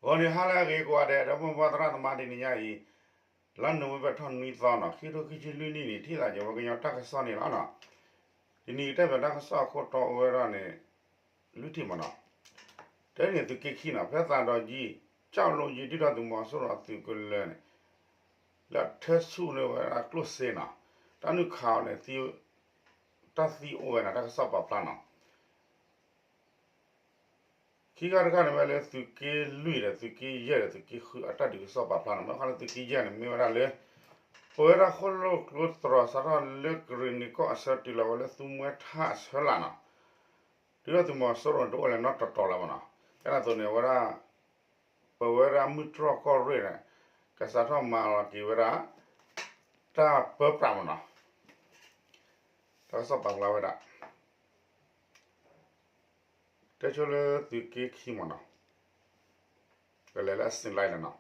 ဂီၤနံၤဟါလၢအဂ့ၤကိးဂၤဒဲး ဒီပုၢ်ဝဲၢ်သရၣ်သမါ တနံၤညါအံၤ လါနိၣ်ဝ့ဘၢၣ်ထီၣ်နွံသီနီၤ ခံထိခံဆံလွံၢ်နံၣ်န့ၣ် ထံၣ်သးက့ၤဝဲကညီတၢ်ကစီၣ်န့ၣ်လီၤနီၤ. တနံၤကတၢၢ်ပၠးတၢ်ကစီၣ်အခိၣ်တီအိၣ်ဝဲဒၣ်န့ၣ် လွံၢ်ထံၣ်မးနီၤ. တနံၤန့ၣ် သုးက့ခံနီၤ ဖဲသးဒီးယံၤ ကၠီၣ်လိယံၤ ဒုၣ်ဒါသုးမီၤစိရိၤအသုးကလၢၤန့ၣ် လၢအထၢဆူၣ်န့ၢ်ဝဲဒၣ်ကျိၣ်စ့နီၤ တၢ်နုာ်ခးအီၤန့ၣ် တၢ်သံအိၣ်ဝဲနီၤ တၢ်ကစီၣ်ပာ်ဖျါနီၤ. ခံခါတခါန့ၣ် မ့ၢ်လၢသုးက့လွံၢ်ဒီး သုးက့ယဲၢ်ဒီး သုးက့ဃုအတၢ်ဒုးကစီၣ်ပာ်ဖျါနီၤ. မ့ၢ်ခီလၢသုးက့ယဲၢ်န့ၣ် မ့ၢ်ဝဲဒၣ်လၢ ပဝဲဒၣ်ဃိၣ်လိၣ်ကျိတြီၤစးထီၣ်လၢကရ့ၣ်နံၤကီၢ်အဆၢ တုၤလီၤဝဲလၢသူမွဲထၣ်အဆၢလၢ်နီၤ ဒုၣ်ဒါသုးမီၤစိရိၤန့ၣ် တအိၣ်လဲၤနီတတီၤလၢၤမးနီၤ. ကဲဒ်သိးန့ၣ် အဝဲဒၣ် ပဝဲဒၣ်မုၢ်တြီၢ်ကီၢ်ရ့ၣ်န့ၣ် ကစးထီၣ်မၤလီၤက့ၤဝဲဒၣ် တၢ်ပၢပြးမးနီၤ. တၢ်ကစီၣ်ပာ်ဖျါဝဲဒၣ် တဲဆိလၢသုးက့ခံမးနီၤ ကလဲၤလၢအစံးလဲလၢနီၤ.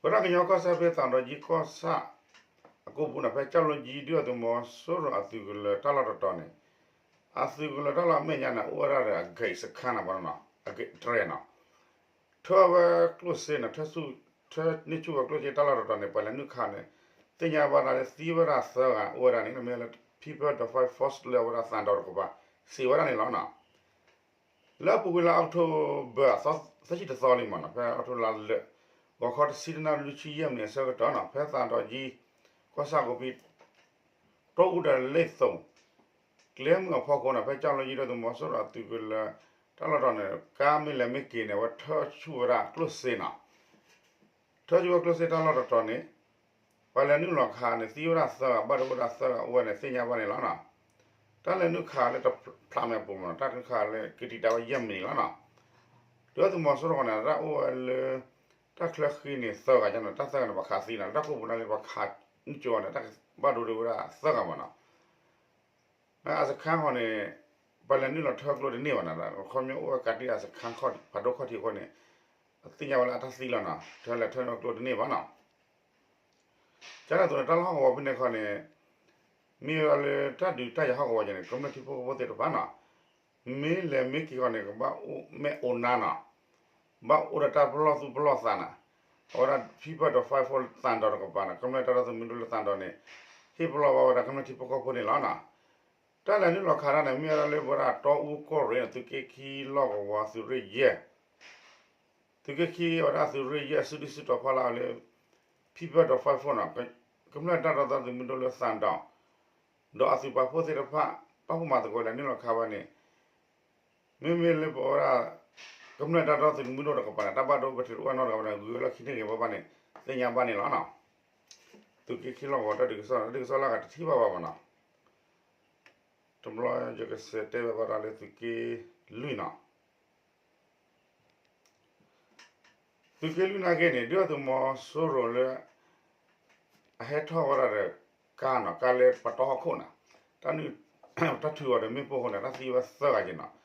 ပဝဲဒၣ်ကညီကီၢ်စဲၣ်ဖဲသးဒီးယံၤကီၢ်ဆၣ် အကိပူၤန့ၣ် ဖဲကၠီၣ်လိယံၤ ဒုၣ်ဒါသုးမီၤစိရိၤအသုးကလၢၤတၢ်လီၢ်တတီၤန့ၣ် အသုးကလၢၤတၢ်လီၢ်အမဲာ်ညါန့ၣ် အိၣ်ဝဲဒၣ်ဒီးအဂဲးစခါန့ၣ်မးနီၤ အဂဲးတြဲၤနီၤ ထၢဝဲကျိၣ်စ့န့ၣ် ထၢဆူၣ် ထၢန့ၢ်ဆူၣ်ဝဲကျိၣ်စ့တၢ်လီၢ်တတီၤန့ၣ် ပှၤလဲၤနုာ်ခးန့ၣ် သ့ၣ်ညါဘၣ်ဒၣ်လၢသံဝဲဒၣ်သၢဂၤအိၣ်ဝဲဒၣ်န့ၣ် မ့ၢ်လၢ People Defence Force လၢအဝဲဒၣ်သးဒီးတကပၤ စံးဝဲဒၣ်န့ၣ်လီၤနီၤ. လၢအပူၤကွံာ်လါအီးကထိဘၢၣ် သၢဆံတသီလံမးနီၤ ဖဲအီးကထိလါလၢာ် ဂီၤခီတဆံတနၣ်ရံၣ်လွံၢ်ဆံယဲၢ်မံးနံးအဆၢကတီၢ်နီၤ ဖဲသးဒီးယံၤ ကီၢ်ဆၣ်ကိးပံၤ တီအူဒီးလ့ၣ်သိၣ် ကျဲမုၢ်အဖီခိၣ်န့ၣ် ဖဲကၠီၣ်လိယံၤ ဒုၣ်ဒါသုးမီၤစိရိၤအသုးကလၢၤ တၢ်လီၢ်တတီၤန့ၣ် ကါမ့ၢ်လဲၤမ့ၢ်က့ၤန့ၣ် အဝဲထၢဆူၣ်ဝဲဒၣ်ကျိၣ်စ့နီၤ ထၢဆူၣ်ဝဲကျိၣ်စ့တၢ်လီၢ်တတီၤန့ၣ် ပှၤလဲၤနုာ်လီၤခးန့ၣ် သံဝဲဒၣ်သၢဂၤ ဘၣ်ဒိဝဲဒၣ်သၢဂၤအိၣ်ဝဲန့ၣ် သ့ၣ်ညါဘၣ်န့ၣ်လီၤနီၤ. တၢ်လဲၤနုာ်ခးလၢတဖျးမဲာ်ပူၤမးနီၤ တၢ်ကနုာ်ခးလၢကတံာ်တာ်ဝဲယဲၢ်မံးနံးလီၤနီၤ. ဒုၣ်ဒါသုးမီၤစိရိၤဃီန့ၣ် တၢ်အိၣ်ဝဲလၢ တၢ်ချၢဃံန့ၣ်သၢဂၤန့ၣ် တၢ်သၢဂၤန့ၣ် ပှၤခးသံနီၤ လၢတၢ်ကိၢ်ပူၤန့ၣ်လၢပှၤခးနုာ်ကၠီန့ၣ် တၢ်ဘၣ်ဒိဝဲဒၣ်သၢဂၤမးနီၤ. အစခါဃီန့ၣ် ပှၤလဲၤနုာ်လီၤထၢကျိတန့ၢ်ဘၣ်နီၤ ခီဖျိအိၣ်ဝဲကးတံၢ်အစခါဖးဒိၣ်ခီၣ်ထံးအဃိန့ၣ် သ့ၣ်ညါဝဲလၢအတၢ်သံလီၤနီၤ ထၢလဲၤထၢန့ၢ်ကျိတန့ၢ်ဘၣ်နီၤ. ကန့ၣ်အသိးန့ၣ် တၢ်လၢဟီၣ်ကဝီၤဖဲန့ၣ်ခီန့ၣ် မ့ၢ်ဝဲဒၣ်လၢတၢ်ဒုးတၢ်ယၤဟီၣ်ကဝီၤယဲန့ၣ် ကမျၢၢ်ထံဖိကီၢ်ဖိသ့ၣ်တဖၣ်နီၤ မ့ၢ်လဲၤမ့ၢ်က့ၤဃီန့ၣ် ကဘၣ်အိၣ်မဲာ်အိၣ်နါနီၤ ဘၣ်အိၣ်ဒီးတၢ်ပလီၢ်သူၣ်ပလီၢ်သးနီၤ. အဝဲဒၣ် People Defence Force သးဒီးတကပၤန့ၣ် ကမျၢၢ်တၢ်ဒီသဒၢသုးမုၢ်ဒိၣ်လၢသးဒီးန့ၣ် ဟ့ၣ်ပလီၢ်ဘၣ်ဝဲဒၣ်ကမျၢၢ်ထံဖိကီၢ်ဖိန့ၣ်လီၤနီၤ. တၢ်လဲၤနုာ်လီၤခးတၢ်န့ၣ် မ့ၢ်ဝဲဒၣ်လၢပဝဲဒၣ်တီအူကီၢ်ရ့ၣ်န့ၣ် သုးက့ခံလီၢ်ကဝီၤသုးရ့ၣ်ယဲၢ် သုးက့ခံအဝဲဒၣ်သုးရ့ၣ်ယဲၢ်စုဒုၣ်စုတီၤဖီလာ်လၢ People Defence Force နီၤ ကမျၢၢ်တၢ်ဒီသဒၢသုးမုၢ်ဒိၣ်လၢသးဒီး ဒီးအသုးပာ်ဖှိၣ်သ့ၣ်တဖၣ် ပာ်ဖှိၣ်မၤသကိးလဲၤနုာ်လီၤခးဝဲန့ၣ် မ့မ့ၢ်လၢပဝဲဒၣ် ကမျၢၢ်တၢ်ဒီသဒၢသုးမုၢ်ဒိၣ်တကပၤန့ၣ် တၢ်ဘၣ်ဒိပထံးတအိၣ်နီတဂၤဘၣ်န့ၣ် ဂုၤဝဲလီၢ်ခံန့ၢ်ဂ့ၤဘၣ်ဘၣ်န့ၣ် သ့ၣ်ညါဘၣ်န့ၣ်လီၤနီၤ. သုးက့ခံလီၢ်ကဝီၤတၢ်ဒုးကစီၣ် တၢ်ဒုးကစီၣ်လၢအဂၤတထံၣ်ဘၣ်ဘၣ်မးနီၤ. တဘျီယကစံးတဲဘၣ်ဘၣ်ဒီးလၢသုးက့လွံၢ်နီၤ သုးက့လွံၢ်နာ်က့န့ၣ် ဒုၣ်ဒါသုးမီၤစိရိၤလၢ အဟဲထီၣ်ဝဲဒၣ်ဒီးကါနီၤ ကါလၢပှၤတီဟီၣ်ခိၣ်နီၤ တၢ်နုာ် တၢ်ထုးအီၤဒီးမ့ၣ်ပိၢ်အဃိန့ၣ် တၢ်သံဝဲသၢဂၤက့ၤနီၤ.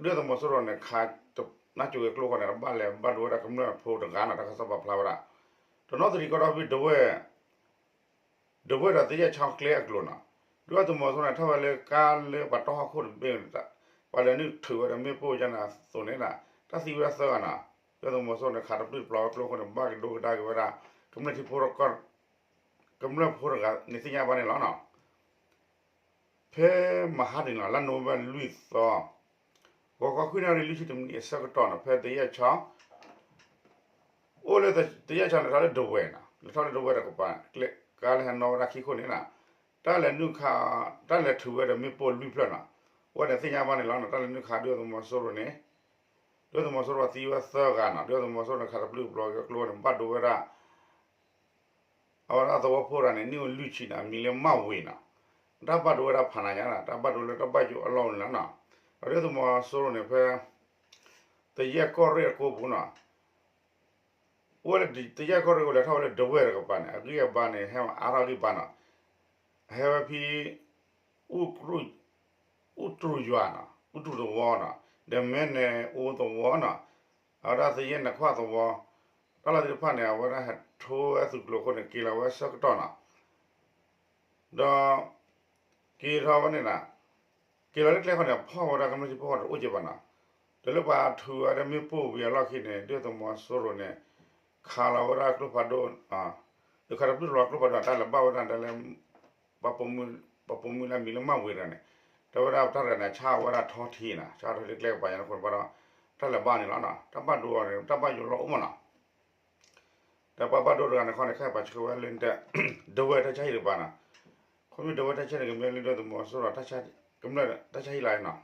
ဒီးဒုၣ်ဒါသုးမီၤစိရိၤန့ၣ် ခးတနၢ်ကၠိၤဝဲကျိဃီန့ၣ် တဘၣ်လဲၤဘၣ်ဒိဝဲဒၣ်ကမျၢၢ်ဖိတဂၤနီၤ တၢ်ကစီၣ်ပာ်ဖျါဝဲဒၣ် တနီသရံၣ်ကီၢ်ဒီဘ့ၣ်ဒဝဲၢ် ဒဝဲၢ်ဒီးသယဲၢ်ဆီကျဲအကျိၤနီၤ ဒုၣ်ဒါသုးမီၤစိရိၤန့ၣ် ထီၣ်ဝဲလၢကါလၢပှၤတီဟီၣ်ခိၣ်တဘ့ၣ်န့ၣ် ပှၤလဲၤနုာ်ထုးဝဲဒီးမ့ၣ်ပိၢ်ယဲန့ၣ်အသိးန့ၣ် တၢ်သံဝဲဒၣ်သၢဂၤနီၤ ဒုၣ်ဒါသုးမီၤစိရိၤန့ၣ် ခးတပျုၢ်တပျီၤဝဲကျိဃိန့ၣ် ဘၣ်ကဒိကဒါက့ၤဝဲဒၣ် ကမျၢၢ်ထံဖိ ကမျၢၢ်ဖိတဂၤန့ၣ်သ့ၣ်ညါဘၣ်န့ၣ်လီၤနီၤ. ဖဲမဟါတနံၤလီၤ လါနိၣ်ဝ့ဘၢၣ်လွံၢ်သီ ဂီၤခီခွံနၣ်ရံၣ်လွံၢ်ဆံတမံးနံးအဆၢကတီၢ်နီၤ ဖဲသယဲၢ်ဆီ အိၣ်လၢသယဲၢ်ဆီန့ၣ် ထီၣ်လၢဒဝဲၢ်နီၤ လဲၤထီၣ်လၢဒဝဲၢ်တကပၤ ကျဲကါလၢဟဲနီၣ်ဝဲဒၣ်ခံခိၣ်န့ၣ်နီၤ တၢ်လဲၤနုာ်ခး တၢ်လဲၤထုးဝဲဒီးမ့ၣ်ပိၢ်လွံၢ်ဖျၢၣ်နီၤ အဝဲန့ၣ်သ့ၣ်ညါဘၣ်န့ၣ်လီၤနီၤ တၢ်လဲၤနုာ်ခးဒုၣ်ဒါသုးမီၤစိရိၤန့ၣ် ဒုၣ်ဒါသုးမီၤစိရိၤသံဝဲသၢဂၤနီၤ ဒုၣ်ဒါသုးမီၤစိရိၤန့ၣ် ခးတပျုၢ်တပျီၤဝဲကျိန့ၣ် ဘၣ်ဒိဝဲဒၣ် အဝဲဒၣ်သဝီဖိတဂၤန့ၣ် နံၣ်အိၣ်လွံၢ်ဆံန့ၣ် အမံၤလၢမၢ်ဝ့ၤနီၤ တၢ်ဘၣ်ဒိဝဲဒၣ်ဖးနးညါနီၤ တၢ်ဘၣ်ဒိလၢတၢ်ဘၣ်ယိၣ်အလီၢ်အိၣ်န့ၣ်လီၤနီၤ ဒီးဒုၣ်ဒါသုးမီၤစိရိၤန့ၣ်ဖဲ သယဲၢ်ကီၢ်ရ့ၣ်အကိပူၤနီၤ အိၣ်ဝဲလၢသယဲၢ်ကီၢ်ရ့ၣ်အိၣ်လဲၤထီၣ်ဝဲလၢဒဝဲၢ်တကပၤန့ၣ် အဂံၢ်အဘါန့ၣ် ဟဲမၤအါထီၣ်ဂံၢ်ဘါနီၤ အဟဲဝဲဖဲ အူတရူးယွၤနီၤ အူတရူးသဝီနီၤ ဒီးမဲၢ်နဲၣ်အိသဝီနီၤ အဝဲဒၣ်သယဲၢ်နခွၣ်သဝီ တၢ်လီၢ်သ့ၣ်တဖၣ်န့ၣ် အဝဲဒၣ်ဟဲထိဝဲသုးကျိၤအဃိန့ၣ် က့ၤလီၤဝဲဆၢကတီၢ်နီၤ ဒီး က့ၤထီၣ်ဝဲန့ၣ်နီၤ က့ၤလီၤလၢကျဲဃီန့ၣ် ဖီၣ်ဝဲဒၣ်ကမျၢၢ်ထံဖိကီၢ်ဖိတအိၣ်က့ဘၣ်နီၤ. ဒီးလၢပှၤထုးဝဲဒၣ်မ့ၣ်ပိၢ်ဝံၤအလီၢ်ခံန့ၣ် ဒုၣ်ဒါသုးမီၤစိရိၤန့ၣ် ခးလီၤဝဲဒၣ်ကျိဖးဒိၣ်, ဒုးခးတပျုၢ်လီၤကျိဖးဒိၣ်နီၤ တၢ်လဲၤဘၣ်ဝဲဒၣ်ဒီးလၢ ပှၤပိာ်မုၣ်လၢအမံၤလၢမၢ်ဝ့ၤတဂၤန့ၣ် တဲဝဲဒၣ်တၢ်တဂၤန့ၣ် ဆါဝဲဒၣ်ထီထံနီၤ ဆါထီထံလၢကျဲကပၤညါန့ၣ်အဃိန့ၣ်ဘၣ်ဒီး တၢ်လဲၤဘၣ်န့ၣ်လီၤနီၤ တၢ်ဘၣ်ဒိအီၤန့ၣ် တၢ်ဘၣ်ယိၣ်လီၤအိၣ်မးနီၤ. ဒီးပှၤဘၣ်ဒိတဂၤန့ၣ်ခီန့ၣ် ခဲအံၤပှၤဆှၢဝဲလၢ ဒဝဲၢ်တၢ်ဆါဟံၣ်တကပၤနီၤ. ခီဖျိဒဝဲၢ်တၢ်ဆါဟံၣ်န့ၣ် ကမ့ၢ်လၢဒုၣ်ဒါသုးမီၤစိရိၤ ကမျၢၢ်တၢ်ဆါဟံၣ်လီၤနီၤ.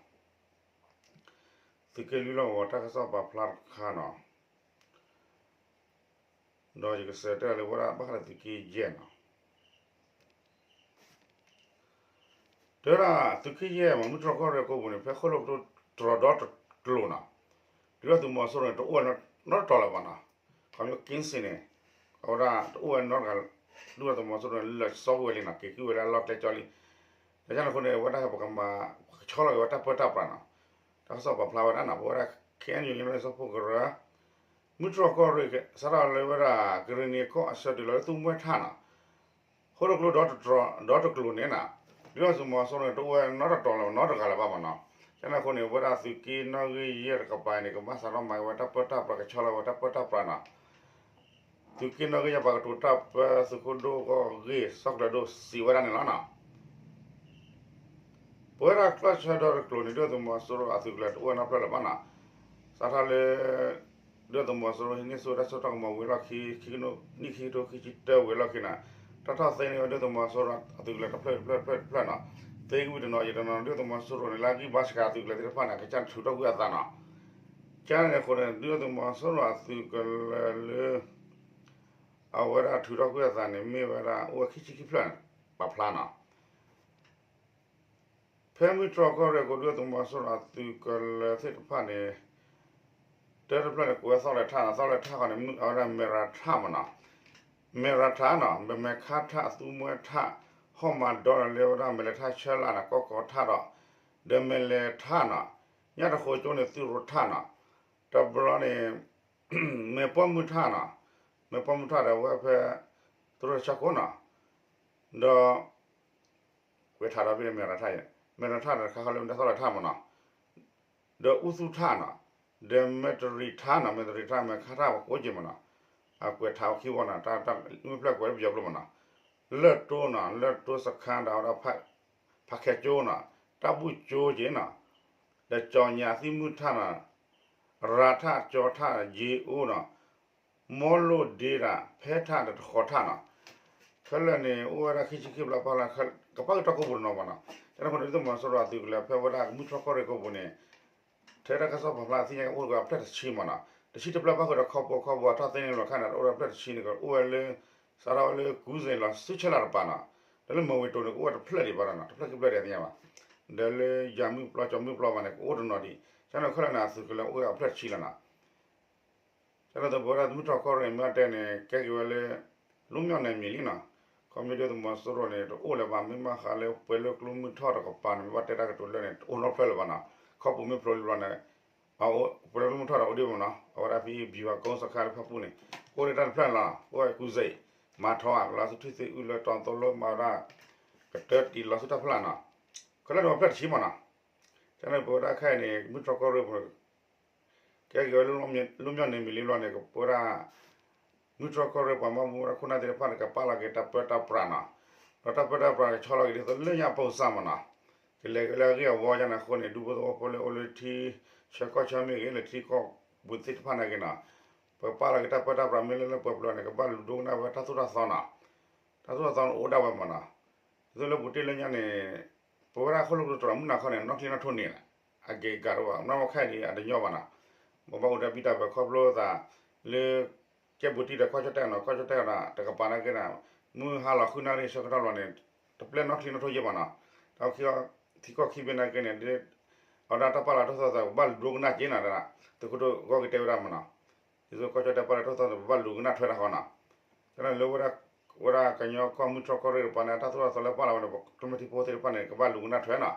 သုးက့လွံၢ်လီၢ်ကဝီၤတၢ်ကစီၣ်ပာ်ဖျါတခါနီၤ. ဒီးယကစံးတၢ်လၢဝဲဒၣ်ဘၣ်ဃးဒီးသုးက့ယဲၢ်နီၤ. တဲဝဲဒၣ်သုးက့ယဲၢ်မ့ၢ်မုၢ်တြီၢ်ကီၢ်ရ့ၣ်ကိပူၤန့ၣ် ဖဲဃိၣ်လိၣ်ကတိၤတြီၤဒီတကျိၤနီၤ ဒုၣ်ဒါသုးမီၤစိရိၤန့ၣ် တအိၣ်ဝဲနီတတီၤလၢၤဘၣ်နီၤ. ခီဖျိက့စ့ၣ်န့ၣ် အဝဲဒၣ်တအိၣ်ဝဲနီတဂၤ ဒုၣ်ဒါသုးမီၤစိရိၤန့ၣ် လၢာ်စီကွံာ်ဝဲလံနီၤ က့ၤကွံာ်ဝဲလၢအလီၢ်ကျဲကၠီလံ. ဒီးကန့ၣ်အဃိန့ၣ် အဝဲဒၣ်ပကမၤ ပကဆီလီၤက့ၤဝဲတၢ်ပၢတၢ်ပြးနီၤ. တၢ်ကစီၣ်ပာ်ဖျါဝဲဒၣ်နီၤ ပဝဲဒၣ် ခဲအံၤန့ၣ် လၢစီၤဖိကရၢ မုၢ်တြီၢ်ကီၢ်ရ့ၣ် စးထီၣ်လၢဝဲဒၣ် ကရ့ၣ်နံၤကီၢ်အဆၢတုၤလီၤလၢသူမှဲထၣ်နီၤ ဃိၣ်လိၣ်ကျိဒီတကျိၤန့ၣ်နီၤ ဒုၣ်ဒါသုးမီၤစိရိၤန့ၣ် တအိၣ်ဝဲနီတတီၤလၢၤ နီတဂၤလၢၤဘၣ်မးနီၤ. ကန့ၣ်အဃိန့ၣ် ဝဲဒၣ်သုးက့နီၣ်ဂံၢ်ယဲၢ်တကပၤန့ၣ် ကဘၣ်စးထီၣ်မၤက့ၤဝဲတၢ်ပၢတၢ်ပြး ကဆီလီၤဝဲတၢ်ပၢတၢ်ပြးနီၤ. သုးက့နီၣ်ဂံၢ်ယဲၢ်ပှၤကတိၤတၢ်ပၢ သုးခိၣ်ဒိၣ်ဂီၢ်ဂ့ၢ် စီၤကျၢၤဒိၣ်စံးဝဲဒၣ်န့ၣ်လီၤနီၤ. ပဝဲဒၣ်ကျီၢ်ဆၢဒီတကျိၤန့ၣ် ဒုၣ်ဒါသုးမီၤစိရိၤအသုးကလၢၤတအိၣ်ဝဲနီတဖျၢၣ်လၢၤဘၣ်နီၤ. စးထီၣ်လၢ ဒုၣ်ဒါသုးမီၤစိရိၤဟံးန့ၢ်ဆူၣ်ဝဲတၢ်စိတၢ်ကမီၤဝံၤအလီၢ်ခံ ခံကထိနံၣ်ခံကထိခံဆံတၢဝံၤအလီၢ်ခံန့ၣ် တၢ်ထီၣ်သ့န့ၢ်ဝဲဒုၣ်ဒါသုးမီၤစိရိၤအသုးကလၢၤတဖျၢၣ်တဖျၢၣ်တဖျၢၣ်တဖျၢၣ်နီၤ. သ့ကဝံၤတနီၤယံာ်တနီၤ ဒုၣ်ဒါသုးမီၤစိရိၤန့ၣ် လၢအဂံၢ်ဘါစှၤအသုးကလၢၤသ့ၣ်တဖၣ်န့ၣ် ကစၢ်ထုးထီၣ်ကွံာ်အသးနီၤ. ကန့ၣ်အဃိန့ၣ် ဒုၣ်ဒါသုးမီၤစိရိၤအသုးကလၢၤလၢ အဝဲဒၣ်ထုးထီၣ်ကွံာ်အသးန့ၣ် မ့ၢ်ဝဲဒၣ်အိၣ်ဝဲခံဆံခံဖျၢၣ်န့ၣ် ပာ်ဖျါနီၤ. ဖဲမုၢ်တြီၢ်ကီၢ်ရ့ၣ်အဃိ ဒုၣ်ဒါသုးမီၤစိရိၤအသုးကလၢၤသ့ၣ်တဖၣ်န့ၣ် တၢတဖျၢၣ်န့ၣ် ကိးဝဲသီၣ်လဲၤထၣ်နီၤ, သီၣ်လဲၤထၣ်ဃီန့ၣ် အဝဲဒၣ်မဲၢ်ရၤထၣ်မးနီၤ, မဲၢ်ရၤထၣ်နီၤ, မဲၢ်မဲၢ်ခါထၣ် သူမှဲထၣ်, ဟီၣ်မၤဒီလၢဝဲဒၣ်မဲၢ်လဲၤထၣ်ဆၢလၢ်နီၤ, ကီၢ်ကီၤထၣ်ဒီး ဒီးမဲၢ်လဲၤထၣ်နီၤ, ညၣ်တဃိကၠိန့ၣ် သုးရိၤထၣ်နီၤ, တဘျီန့ၣ် မဲၢ်ပီၢ်မုၢ်ထၣ်နီၤ, မဲၢ်ပီၢ်မုၢ်ထၣ်ဒီးအဝဲဖဲ သုးရိၤဆၢခိၣ်နီၤ, ဒီး ကွဲးထါဒီးဖဲမဲၢ်ရၤထၣ်ယဲ, မဲၢ်ရၤထၣ်ဒီးတခါဃီလၢမဲၢ်တၢ်သီၣ်လဲၤထၣ်မးနီၤ, ဒီးအူသူၣ်ထၣ်နီၤ, ဒီးမဲၢ်တရံးထၣ်နီၤ, မဲၢ်တရံးထၣ် မဲၢ်ခါထၣ် ပကိးက့ၤမးနီၤ, အကွဲးထါအခံဝီနီၤ, တၢ်မ့ၢ်ဖျၢၣ်ကွဲးတပယီၤကျိမးနီၤ, လၢၢ်တိနီၤ, လၢၢ်တိစခါဒီးအဝဲဒၣ် ဖးခဲကၠိနီၤ, တၢ်ဘူၣ်ကၠိက့ၤနီၤ, ဒီးကၠီညၣ်သံၣ်မုၢ်ထၣ်နီၤ, ရၤထၣ် ကၠီထၣ် ယ့အိနီၤ, မီလိၣ်ဒ့တၢ် ဖဲထၣ်ဒီးတဃီထၣ်နီၤ, ခဲလၢာ်န့ၣ် အိၣ်ဝဲဒၣ်ခံဆံခံဖျၢၣ်ပာ်ဖျါ ကပၣ်က့ၤတီၢ်ကိးပူၤတနီၤမးနီၤ, ကန့ၣ်အဃိန့ၣ်ဒုၣ်ဒါသုးမီၤစိရိၤအသုးကလၢၤဖဲဝဲဒၣ်မုၢ်တြီၢ်ကီၢ်ရ့ၣ်ကိးပူၤန့ၣ် ထဲတၢ်ကစီၣ်ပာ်ဖျါသ့ၣ်ညါအိၣ်ဝဲအဖျၢၣ်တဆံမးနီၤ, တဆံတဖျၢၣ်ပၣ်ဃုာ်ဒီးခီဖျိခီဖျိအထီၣ်သ့န့ၣ်လီၤခါန့ၣ် တအိၣ်ဒီးဖျၢၣ်တဆံန့ၣ် အိၣ်ဝဲလၢ စးထီၣ်ဝဲလၢကူစ့ၣ်လီၤဆူဆဲလၢ်တပၤနီၤ, ဒီးလၢမဝ့ၤတိၤန့ၣ် ကအိၣ်ဝဲတဖျၢၣ်ဒံးဘၣ်ဒီးနီၤ, တဖျၢၣ်ခံဖျၢၣ်ဒံးသ့ၣ်ညါဘၣ်, ဒီးလၢယၤမုၢ်ပျီကၠီမုၢ်ပျီဘၣ်န့ၣ် ကအိၣ်တနီၤဒံး, ကန့ၣ်ခဲလၢာ်န့ၣ် အသုးကလၢၤအိၣ်ဝဲအဖျၢၣ်တဆံလီၤနီၤ. ကန့ၣ်သိးပဝဲဒၣ်မုၢ်တြီၢ်ကီၢ်ရ့ၣ်မ့ၢ်ဘၣ်တဲန့ၣ် ကဲက့ၤဝဲလၢ လွံၢ်မၠီၣ်နဲမံၤလံနီၤ, ခီမ့ၢ်ဒုၣ်ဒါသုးမီၤစိရိၤန့ၣ် တအိၣ်လၢၤဘၣ် မ့ၢ်ဘၣ်ဃးလၢပှဲၤလၢကျိမုၢ်ထီၣ်တကပၤန့ၣ် မ့ၢ်ဘၣ်တဲတၢ်ကတိၤလၢာ်န့ၣ် တအိၣ်နီတဖျၢၣ်လၢၤဘၣ်နီၤ, ခီပူၤမ့ၢ်ဖျိလံဘျီန့ၣ် ပှဲၤလၢကျိမုၢ်ထီၣ်ဒီးအိၣ်ဒံးမးနီၤ, အဝဲဒၣ်ဖဲဘံၤဝၤကိစခါလၢဖၣ်ပူၣ်န့ၣ် ကအိၣ်ဒံးတၢ်တဖျၢၣ်န့ၣ်လီၤ, ကအိၣ်ဝဲကူစ့ၣ် မၤထီၣ်ဧါ လီၤဆူထွံၣ်သ့ၣ်အုၣ်လၢတီသိလၢမၤဝဲဒၣ် ကတၢၢ်တံၢ်လီၤဆူတၢ်ဖျၢၣ်နီၤ, ခဲလၢာ်န့ၣ်ပှဲၤဖျၢၣ်တဆံမးနီၤ, ကန့ၣ်ပဝဲဒၣ်ခဲအံၤန့ၣ် မုၢ်တြီၢ်ကီၢ်ရ့ၣ်ပူၤ ကဲက့ၤဝဲလၢ လွံၢ်မၠီၣ်နဲမံၤလံဘျီန့ၣ် ကပဝဲဒၣ် မုၢ်တြီၢ်ကီၢ်ရ့ၣ်ပှၤဘၣ်မူဘၣ်ဒါခိၣ်နၢ်သ့ၣ်တဖၣ်န့ၣ် ကပာ်လီၤက့ၤတၢ်ပၢတၢ်ပြးနီၤ, ဒီးတၢ်ပၢတၢ်ပြးကဆီလီၤက့ၤဒ်သိးလၢညါအပူၤစ့ၢ်မးနီၤ, ကလဲၤက့ၤလၢအဂ့ၢ်အဝီယါန့ၣ်အဃိန့ၣ် ဒူဖိသဝီဖိလၢအိၣ်လၢထံဆၢကီၢ်ဆၢမ့ၢ်ဂ့ၤ လၢထံကီၢ်ပူၤသ့ၣ်တဖၣ်နာ်က့ၤနီၤ, ပကပာ်လီၤက့ၤတၢ်ပၢတၢ်ပြးမ့ၢ်လၢလၢပှဲၤပှဲၤန့ၣ် ကဘၣ်လူၤဒိကနၣ်ဝဲတၢ်သိၣ်တၢ်သီနီၤ, တၢ်သိၣ်တၢ်သီန့ၣ်အိၣ်ဒၣ်ဝဲမးနီၤ, ဒ်သိးလၢပူၤတ့ၢ်လၢညါန့ၣ် ပဝဲဒၣ်ဃိၣ်လိၣ်ကတိၤတြီၤမုၢ်နၤခီန့ၣ် နီၢ်ချံနီၢ်ထိန့ၣ် အက့ၤကၤတအိၣ်ဘၣ် နီၢ်မခါအံၤန့ၣ် အတညီဘၣ်နီၤ, ပဘၣ်အိၣ်ဒီးဘံၣ်တၢ်ပၢၤခီဖျိသး လၢ ကဲဘူးတံၢ်ဒီးကီၢ်ကၠီၣ်တဲၣ်နီၤ, ကီၢ်ကၠီၣ်တဲၣ်ဒီး တကပၤနာ်က့န့ၣ် မုၢ်ဟါလီၤဃုနၣ်ရံၣ်ဆၢကတီၢ်လီၤန့ၣ် တပျဲနီၢ်ချံနီၢ်ထိယဲၢ်ဘၣ်နီၤ, ဒီးထံကီၢ်ခံဘ့ၣ်နာ်က့န့ၣ် အဝဲဒၣ်တၢ်ပာ်လီၤတိၢ်သီသး ပဘၣ်လူၤဒိကနၣ်က့နီၤ, သုးခိၣ်ဒိၣ်ဂီၢ်က့ၤတဲဝဲဒၣ်မးနီၤ, ဒ်သိးကီၢ်ကၠီၣ်တဲၣ်ပာ်လီၤတိၢ်သီသး ပဘၣ်လူၤကနၣ်ထွဲတၢ်ဃီနီၤ, ကန့ၣ်လၢ ဝဲဒၣ်ကညီကီၢ်မုၢ်တြီၢ်ကီၢ်ရ့ၣ်တပၤန့ၣ် တၢ်သိၣ်တၢ်သီလၢပာ်လီၤဝဲန့ၣ် ပကမျၢၢ်ထံဖိသ့ၣ်တဖၣ်န့ၣ် ကဘၣ်လူၤကနၣ်ထွဲနီၤ,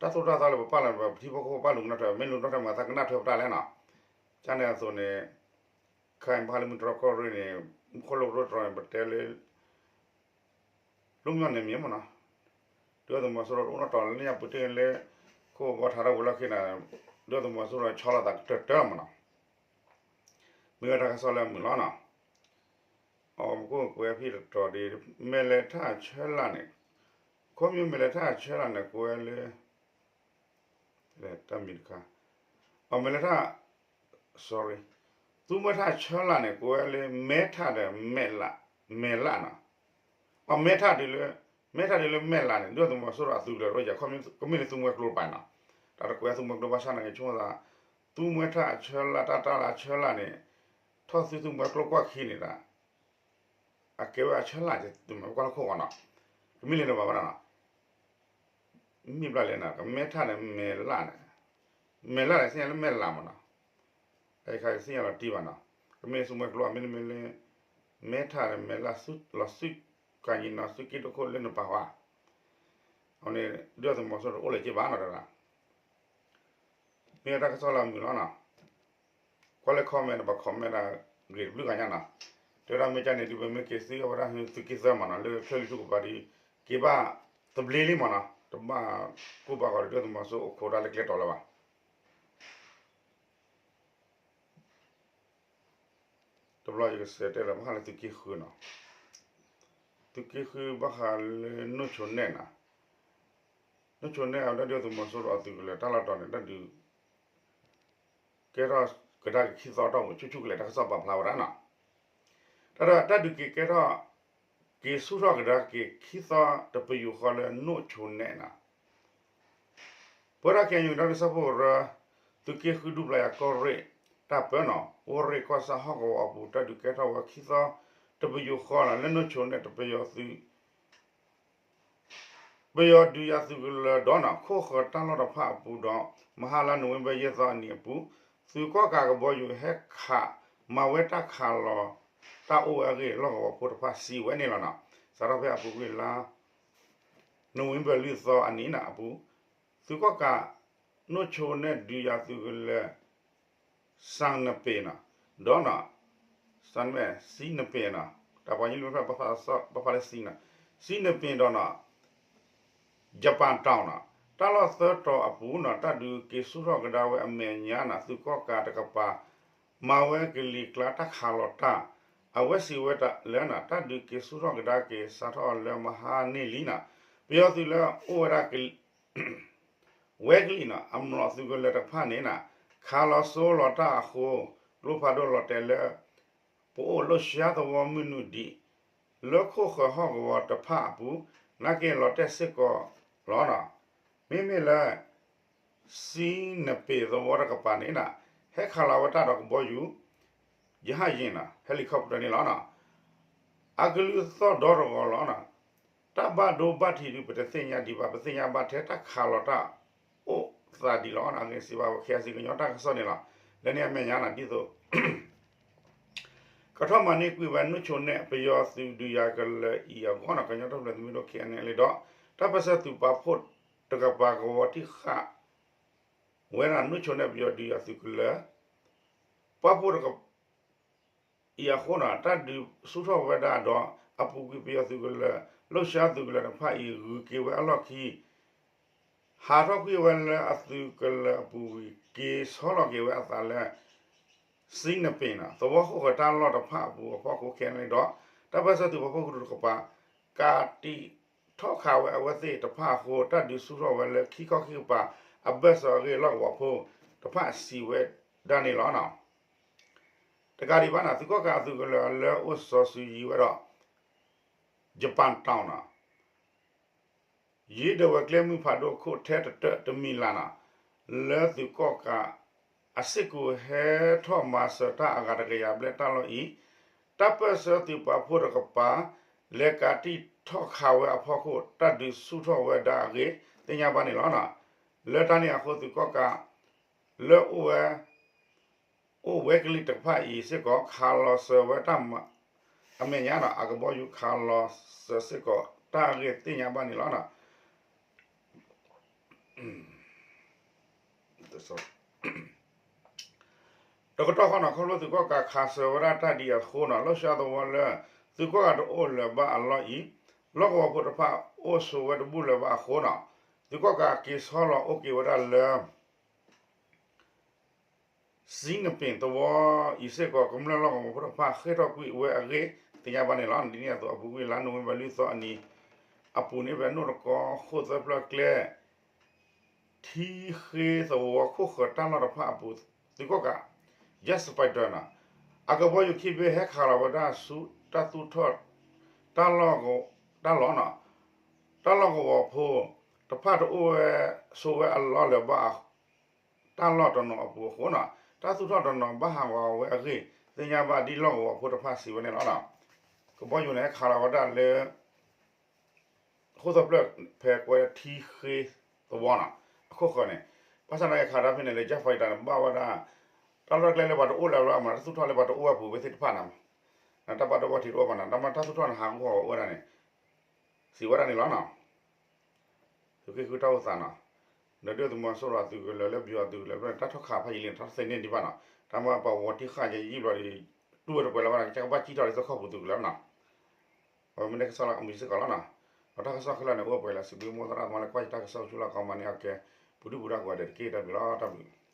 တၢ်သိၣ်တၢ်သီလၢပပာ်လီၤန့ၣ် ပထံဖိကီၢ်ဖိဘၣ်လူၤကနၣ်ထွဲ မ့ၢ်လူၤကနၣ်ထွဲမး သးကနၣ်ထွဲပတၢ်လဲၣ်နီၤ, ကန့ၣ်အသိးန့ၣ် ခဲအံၤဘၣ်ဃးလၢမုၢ်တြီၢ်ကီၢ်ရ့ၣ်န့ၣ် မူခိၣ်လိၣ်ကတိၤတြီၤန့ၣ် ပတဲလၢ လွံၢ်မၠီၣ်နဲမံၤမးနီၤ, ဒုၣ်ဒါသုးမီၤစိရိၤတအိၣ်နီတီၤလၢညါပူၤတ့ၢ်လၢ ခိၣ်ဘီထါထီၣ်ဝံၤလီၢ်ခံန့ၣ် ဒုၣ်ဒါသုးမီၤစိရိၤဆီလီၤသးကတၢၢ်တၢၢ်လီၤမးနီၤ. မ့ၢ်ဝဲတၢ်ကစီၣ်လၢအမုာ်လီၤနီၤ. အီ မ့ၢ်ကွၢ်ဖဲတတီၤဒ် မဲၢ်လဲၤထၣ်ဆၢလၢ်န့ၣ် ခီဖျိမဲၢ်လဲၤထၣ်ဆၢလၢ်န့ၣ် ကွဲးလၢ တၢ်မံၤတခါ အီ မဲၢ်လဲၤထၣ် sorry သူမှဲထၣ်ဆၢလၢ်န့ၣ် ကွဲးလၢ မဲထၣ်ဒီး မဲၢ်လၢ်နီၤ. အီ မဲထၣ်တုၤလၢ မဲထၣ်တုၤလၢမဲၢ်လၢ်န့ၣ် ဒုၣ်ဒါသုးမီၤစိရိၤအသုးကလၢၤတအိၣ်ယၤ ကမ့ၢ်လၢသူမှဲကျိတပၤနီၤ. တၢ်တကွဲးသူမှဲကျိဘၣ်ဆၣ်နာ်က့ ဆိကမိၣ်သး သူမှဲထၣ်ဆၢလၢ် တၢ်တၢ်လၢဆၢလၢ်န့ၣ် ထီၣ်သုသူမှဲကျိကွၢ်ခံန့ၣ်ဒီး အကဲဝဲအဆၢလၢ် တမ့ၢ်ကွၢ်လၢခိၣ်ဃီနီၤ. ကမ့ၢ်လၢနဘၣ်ဘၣ်နီၤ. မ့ၢ်ဘၣ်လဲၣ်နီၤ ကမဲထၣ်န့ၣ် မဲၢ်လၢ်န့ၣ် မဲၢ်လၢ်န့ၣ် သ့ၣ်ညါလၢမဲၢ်လၢ်မးနီၤ. အခါသ့ၣ်ညါလီၤတံၢ်ဘၣ်နီၤ. ကမ့ၢ်သူမှဲကျိ မ့တမ့ၢ်လၢ မဲထၣ်ဒီး မဲၢ်လၢ် လီၤစုကၢ်ညီနီၤ စုက့ဒိၣ်ခိၣ်လၢနပာ်ဝဲ အန့ၣ် ဒုၣ်ဒါသုးမီၤစိရိၤတအိၣ်လၢၤက့ဘၣ်နီၤတဂၤ မ့ၢ်ဝဲတၢ်ကစီၣ်လၢအမုာ်လီၤနီၤ. ကွၢ်လၢ comment နဘၣ် comment ဒၣ်ဂ့ၤတဘျုးဂၤညါနီၤ. တဲဝဲဒၣ်မ့ၢ်ကန့ၣ်ဒုး ပမ့ၢ်က့ၤသံအဝဲဒၣ်သုးက့သၢမးနီၤ လၢချၢၣ်လံထူၣ်ကပၤဒီး က့ၤဘၣ်သဘျ့လံမးနီၤ တဘၣ်ကိၢ်ဘၣ်ဂီၤဒီး ဒုၣ်ဒါသုးမီၤစိရိၤအိၣ်ခိးတၢ်လၢကျဲတီၤလၢၤဘၣ်. တဘျီယကစးတဲလၢဘၣ်ဃးလၢသုးက့ဃုနီၤ. သုးက့ဃုဘၣ်ဃးလၢနိၣ်ဆိနဲၣ်နီၤ. နိၣ်ဆိနဲၣ်အဝဲဒၣ်ဒုၣ်ဒါသုးမီၤစိရိၤအသုးကလၢၤတၢ်လီၢ်တီၤန့ၣ် တၢ်ဒုး ကဲထီၣ်ကဒါက့ၤခံသီတီၢ်ပူၤ ဆူၣ်ဆူၣ်ကလဲာ်တၢ်ကစီၣ်ပာ်ဖျါဝဲဒၣ်နီၤ. တၢ်ဒီးတၢ်ဒုးက့ၤကဲထီၣ် က့ၤဆူၣ်ထီၣ်ကဒါက့ၤခံသီတပယူာ်ဃီလၢနိၣ်ဆိနဲၣ်နီၤ. ပဝဲဒၣ် ခဲအံၤ ဒီးဒုးစၢဖှိၣ်ကရၢ သုးက့ဃုဒူပျၢ်ယၤကီၢ်ရ့ၣ် တၢ်ပၢနီၤ ကီၢ်ရ့ၣ်ကီၢ်ဆၣ်ဟီၣ်ကဝီၤအပူၤ တၢ်ဒုးကဲထီၣ်ဝဲခံသီတပယူာ်ဃီနီၤ လၢနိၣ်ဆိနဲၣ်တပယီၤသုး ပယီၤဒုးယၤသုးကလၢၤဒီးနီၤ ခိၣ်ဃၢၤတၢ်လီၢ်တဖၣ်အပူၤဒီး မဟါလါနိၣ်ဝ့ဘၢၣ်ယဲၢ်သီအနံၤအပူၤ သုးကီၣ်ကးကဘီယူၤဟဲခး မၤဝဲတၢ်ခးလီၤ တၢ်အိၣ်ဝဲအဂ့ၢ် လီၢ်ကဝီၤဖိတဖၣ်စံးဝဲန့ၣ်လီၤနီၤ. စးထီၣ်ဖဲအပူၤကွံာ်လါ နိၣ်ဝ့ဘၢၣ်လွံၢ်သီအနံၤန့ၣ်အပူၤ သုးကီၣ်ကး နိၣ်ဆိနဲၣ်ဒုးယၤသုးကလၢၤ စံနပ့ၤနီၤ ဒီးနီၤ စံနပ့ၤနီၤ တၢ်ပှၤညိလၢဖဲ ဘၣ်ဖးလၢစံနီၤ စံနပ့ၤဒီးနီၤ ယပၣ်တီၣ်နီၤ တၢ်လီၢ်သၢတီၤအပူၤနီၤ တၢ်ဒုးက့ၤဆူၣ်ထီၣ်ကဒါဝဲအမဲာ်ညါနီၤ သုးကီၣ်ကးတကပၤ မၤဝဲကလံၤကျါတၢ်ခးလီၤတၢ် အဝဲစံးဝဲလၢနီၤ တၢ်ဒုးက့ၤဆူၣ်ထီၣ်ကဒါက့ၤစးထီၣ်လၢမဟါန့ၢ်လံနီၤ ပယီၤသုးလၢအိၣ်ဝဲဒၣ် ဝဲကလံၤနီၤ အမျိာ်သုးကလၢၤတဖၣ်န့ၣ်နီၤ ခးလီၤစိလီၤတၢ်အဃိ ကျိဖးဒိၣ်လီၤတဲာ်လၢ ပအိၣ်လီၤစှၤသဝီမုၢ်နုာ်ဒံး လၢခိၣ်ဃၢၤဟီၣ်ကဝီၤတဖၣ်အပူၤ နာ်က့ၤလီၤတဲာ်စ့ၢ်ကီးလီၤနီၤ. မ့မ့ၢ်လၢ စံနပ့ၤသဝီတကပၤန့ၣ်နီၤ ဟဲခးလီၤဝဲတၢ်ဒီးကဘီယူၤ ရဟတ်ယာဉ်နီၤ helicopter န့ၣ်လီၤနီၤ အကလုၢ်သီၣ်ဒီတဂီၤလီၤနီၤ. တၢ်ဘၣ်ဒိဘၣ်ထံးဒုး ပတသ့ၣ်ညါဒံးဘၣ် ပသ့ၣ်ညါဘၣ်ထဲတၢ်ခးလီၤတၢ်အိၣ်သးဒံးလီၤနီၤ. အဂ့ၢ်စံးဘၣ် ခဲအံၤစံးကညီတၢ်ကစီၣ်န့ၣ်လီၤ. လၢန့ၣ်အမဲာ်ညါနီၤ ဒ်သိး ကထီၣ်မၤန့ၢ်ကွံာ်ဝဲနိၣ်ဆိနဲၣ် ပယီၤသုးဒုးယၤကလၢၤအံၤအဂီၢ်နီၤ ကညီတၢ်ထူၣ်ဖျဲးသုးမုၢ်ဒိၣ် ခဲအံၤန့ၣ်လံဒီး တၢ်ပၢၢ်ဆၢသုးပာ်ဖှိၣ်တကပၤကဝီၤတံၢ်ဃာ် ဝဲဒၣ်နိၣ်ဆိနဲၣ်ပယီၤဒုးယၤသုးကလၢၤ ပာ်ဖှိၣ်တကပၤ အံၤအဃိနီၤ တၢ်ဒုးဆူၣ်ထီၣ်ဝဲဒၣ်ဒီး အပူၤကွံာ်ပယီၤသုးကလၢၤ လီၤစှၤသုးကလၢၤတဖၣ်အံၤ ဂုၤက့ၤဝဲအလီၢ်ခံ ဟးထီၣ်ကွံာ်ဝဲလၢအသုးကလၢၤအပူၤဝံၤ က့ၤဆီလီၤက့ၤဝဲအသးလၢ စံနပ့ၤနီၤ သဝီခိၣ်ဃၢၤတၢ်လီၢ်တဖၣ်အပူၤအဖီခိၣ်ခဲအံၤန့ၣ်ဒီး တၢ်ပၢၢ်ဆၢသုးပာ်ဖှိၣ်ကရူၢ်တကပၤ ကးတံာ်ထီၣ်ခးဝဲအဝဲသ့ၣ်တဖၣ်အဃိ တၢ်ဒုးဆူၣ်ထီၣ်ဝဲလၢခံခီခံကပၤ အဘၢၣ်စၢၤအဂ့ၢ် လီၢ်ကဝီၤဖိတဖၣ်စံးဝဲဒၣ်န့ၣ်လီၤ. တကးဒံးဘၣ်နီၤ သုးကီၣ်ကးအသုးကလၢၤလၢအိၣ်စီၤစုၤယံၤဝဲဒီး ယပၣ်တီၣ်နီၤ ယ့ဒဝဲကျဲမုၢ်ဖးဒိၣ်ခိၣ်ထဲတတၢၢ်တမံၤလၢ်နီၤ လၢသုးကီၣ်ကး အစ့ၢ်ကီးဟဲထီၣ်မၤစၢၤတၢ်အဂၤတကယၤဘျဲၣ်တၢ်လီၢ်အံၤ တၢ်ပၢၢ်ဆၢသုးပာ်ဖှိၣ်တကပၤ လဲၤကးတံာ်ထီၣ်ခးဝဲအဖီခိၣ် တၢ်ဒုးဆူၣ်ထီၣ်ဝဲဒၣ်အဂ့ၢ် သ့ၣ်ညါဘၣ်န့ၣ်လီၤ. လၢတၢ်န့ၣ်အဃိ သုးကီၣ်ကး လၢအိၣ်ဝဲ အိၣ်ဝဲကလံၤတဖၣ်အံၤစ့ၢ်ကီး ခးလီၤစၢၤဝဲတၢ်မၤ အမဲာ်ညါနီၤ အကဘီယူၤခးလီၤစၢၤစ့ၢ်ကီး တၢ်အဂ့ၢ်သ့ၣ်ညါဘၣ်န့ၣ်လီၤ. တကတီၢ်ဃီနီၤ ခီဖျိသုးကီၣ်ကးခးစၢၤဝဲဒၣ်တၢ်ဒ်အဃိနီၤ လီၤစှၤသဝီလၢ သုးကီၣ်ကးတအိၣ်လၢၤဘၣ်အလီၢ်အံၤ လီၢ်ကဝီၤဖိတဖၣ်အိၣ်ဆိးဝဲတဘူၣ်လၢၤဘၣ်အဃိန့ၣ်, သုးကီၣ်ကးက့ၤဆီလီၤအိၣ်က့ၤဝဲဒၣ်လၢ စံနပ့ၤသဝီအံၤစ့ၢ်ကီး ကမျၢၢ်လီၢ်ကဝီၤဖိတဖၣ်ဃ့ၢ်ထီၣ်ကွံာ်ဝဲအဂ့ၢ် သ့ၣ်ညါဘၣ်န့ၣ်လီၤ. ဒ်န့ၣ်အသိး အပူၤကွံာ်လါနိၣ်ဝ့ဘၢၣ်လွံၢ်သီအနံၤ အပူၤန့ၣ် ဖဲနိၣ်တကီခိၣ်သၢဖျၢၣ်ကျဲ ထံဃ့သဝီခိၣ်ဃၢၤတၢ်လီၢ်တဖၣ်အပူၤ သုးကီၣ်ကး Jet Fighter န့ၣ် အကဘီယူၤခံဘ့ၣ်ဟဲခးလီၤဝဲဒၣ်ဆူ တၢ်သူၣ်ထီၣ် တၢ်လီၢ် တၢ်လီၢ်န့ၣ် တၢ်လီၢ်ကဝီၤဖိတဖၣ်တအိၣ်ဝဲဆိးဝဲအလီၢ်လၢၤဘၣ် တၢ်လီၢ်တနီၤအပူၤအဃိန့ၣ် တၢ်သူၣ်ထီၣ်တနီၤဘၣ်ဟးဂီၤဝဲအဂ့ၢ် သ့ၣ်ညါဘၣ်ဒ်လီၢ်ကဝီၤဖိတဖၣ်စံးဝဲန့ၣ်လီၤ. ကဘီယူၤန့ၣ် ဟဲခးလီၤဝဲဒၣ်လၢ ခိၣ်သၢဖျၢၣ်ဖဲကွဲထံဃ့သဝီန့ၣ် အခိၣ်ဃၢၤန့ၣ် ဘၣ်ဆၣ်သနာ်က့ခးတၢ်ဖဲန့ၣ်လၢ Jet Fighter န့ၣ် ဘၣ်ဝဲဒၣ် တၢ်လီၢ်ကျဲလၢပှၤတအိၣ်လၢၤဘၣ်မး တၢ်သူၣ်ထီၣ်လၢပှၤတအိၣ်ဝဲအပူၤဝဲသ့ၣ်တဖၣ်န့ၣ် တၢ်ဘၣ်ဒိဘၣ်ထံးတအိၣ်ဘၣ်န့ၣ် တၢ်မၤတၢ်သူၣ်ထီၣ်န့ၣ် ဟးဂီၤဝဲဒၣ်န့ၣ် စံးဝဲဒၣ်န့ၣ်လီၤ. သုးက့ဃုတၢ်အိၣ်သးန့ၣ် ဒီးဒုၣ်ဒါသုးမီၤစိရိၤအသုးကလၢၤလၢပယီၤအသုးကလၢၤဖဲန့ၣ် တၢ်ထီၣ်ခးဖးယံာ်လံန့ၣ် တၢ်သ့န့ၢ်ဒံးဘၣ်န့ၣ် တၢ်မၤပှၤဝီၤတံၢ်ဃာ်ယံာ်ဘျီဒီး တူၢ်ဝဲတပှဲၤလၢၤဘၣ်န့ၣ် ကစၢ်ကဘၣ်စံၣ်ထီၣ်လၢသီခီပူၤသုးကလၢၤန့ၣ် အဝဲမ့ၢ်န့ၣ်ကစီၣ်လၢအမံၤစ့ၢ်ကီးလီၤန့ၣ် ဒီးတၢ်ကစီၣ်ခဲလၢာ်န့ၣ် အိၣ်ပှဲၤလၢ စံးဘျုးမိၢ်သရၣ်သမါလၢကွၢ်ယတၢ်ကစီၣ်ဆူလၢကီမၤန့ၢ်အကဲ ပူၤဒုၣ်ပူၤဒါကိးဂၤဒဲးတက့ၢ် တၢ်ဘျုးလီၤ တၢ်ဘျုး